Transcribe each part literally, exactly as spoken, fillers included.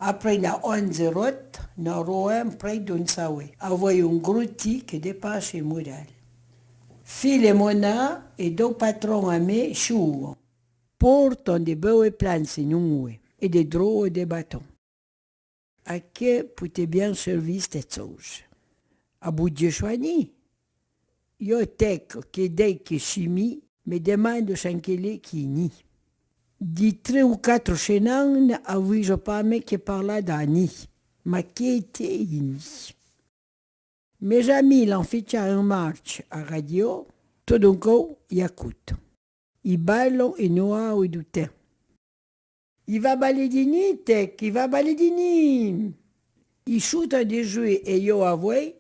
Apré na onze rot, na roin pré d'on saoué, avoué on gro ti que dépashe e moral. Fil é Mona é dou patron amé chouo. Porton de beue plantse non oué é de droe de baton. A que pou te bien servir ste tsouse? A boudie choani? Yo tec que dei que chimi, me demando chan que l'é qui ni. Di tre ou catro chenan, avouijo pa me que parla da ni, ma que te i ni. Mes amis l'an fitcha en marche a radio, tot d'un cou i acouto. I balon é noa é du ten. I va balé di ni, tec, i va balé di ni. I chouton de joue é yo avoué,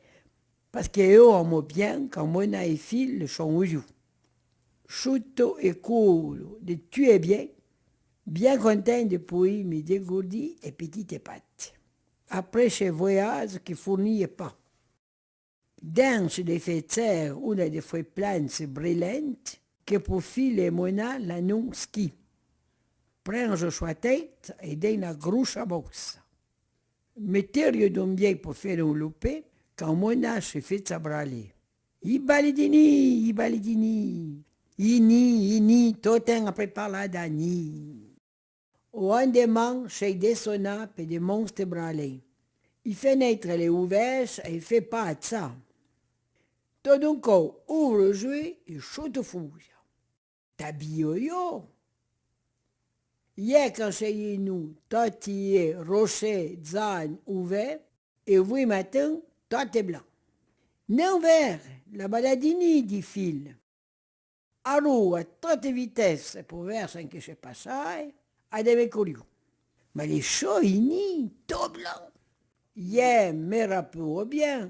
parce que yo amo bien can Mona é Fil le chon ouyu. Chouto é colo de tu é bien, bien contin de pouir me dégourdi é petite patte. Apré che voyazo que fournie pa. Dinche de fé tser una de foué plantse brelente que pou Fil é Mona la non ski. Prenjo choa tête é dei na groucha bousa. Meterio d'un bié pou fére un loupé can Mona che fitcha bralé. I balé di ni, i balé di ni. I ni, i ni, tot ten apré parla da ni. O andeman chei dessona pe de monstre bralé. I fenetre l'é ouvèche é fé pa tsa. Tot d'un cou ouvro joue é chouto fouja. T'abio yo. Ié can chei inou tot i é roché, dzan, ouvè, é voué matin tot é blan. Non vère, la balé di ni, di Fil. Arou a tote vitesse pou vère chan que che passae, a de me coriu. Ma l'é cho i ni, to blan. Ié, me rapeu bien,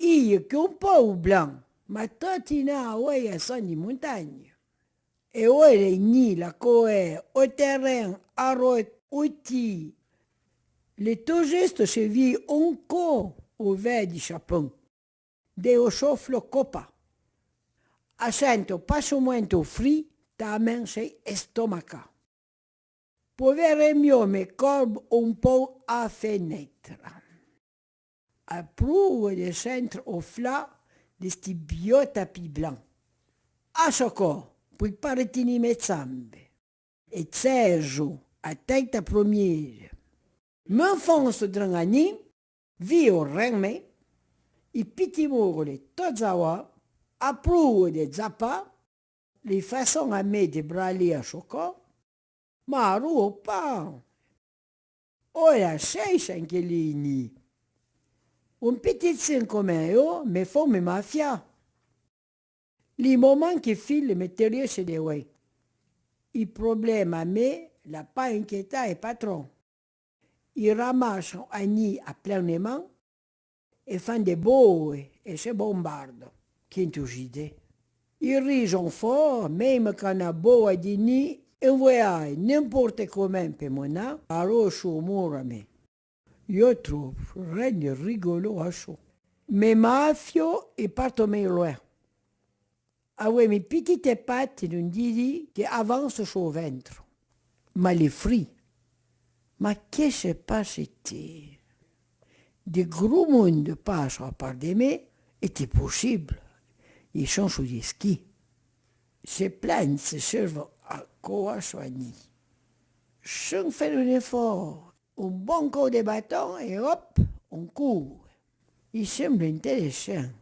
i é que un pou blan, ma tot i na oué a son di montagne. É oué l'é ni la coe, o terren, arou, outi. L'é to juste che vi un co o vè di chapon. De o choflo copa. A chento pa chomouen to fri, ta men chei estomaca. Po vère mio me corbe un pou a fenetra. A prouo de chentre o fla de sti bio tapi blan. A choco, pou i pa retini me tsambe. É tsejo, a tête a promiere. M'enfonso dren a ni, vio ren me, i piti moro le to dzawa, a prouo de dzapa, le fason a me de bralé a choco, ma arou o pa. O la chei chan que l'é ni. Un piti tsin comme yo, me fo me mafia. Li moman que Fil me terie che de oué. I problema me l'a pa inquiéta é patron. I ramachon a ni a plen man, é fan de boue é che bombardon. Quinto jide. I rijon for, même can a boue di ni, é voué ai, n'importe comment pe mona, arou chou mora me. Yo trouvo ren de rigolo a cho. Me mafio é parto mei louen. Avoué mi pitite pate d'un diri que avanso cho ventro. Ma l'é fri. Ma que se passe-te? De gru mondo pacho a par de me, é te possible. I son su de ski. Se plantse servo a coa soani. Sen fére un efort, un bon cou de baton é hop, on cour. I semble intéressant.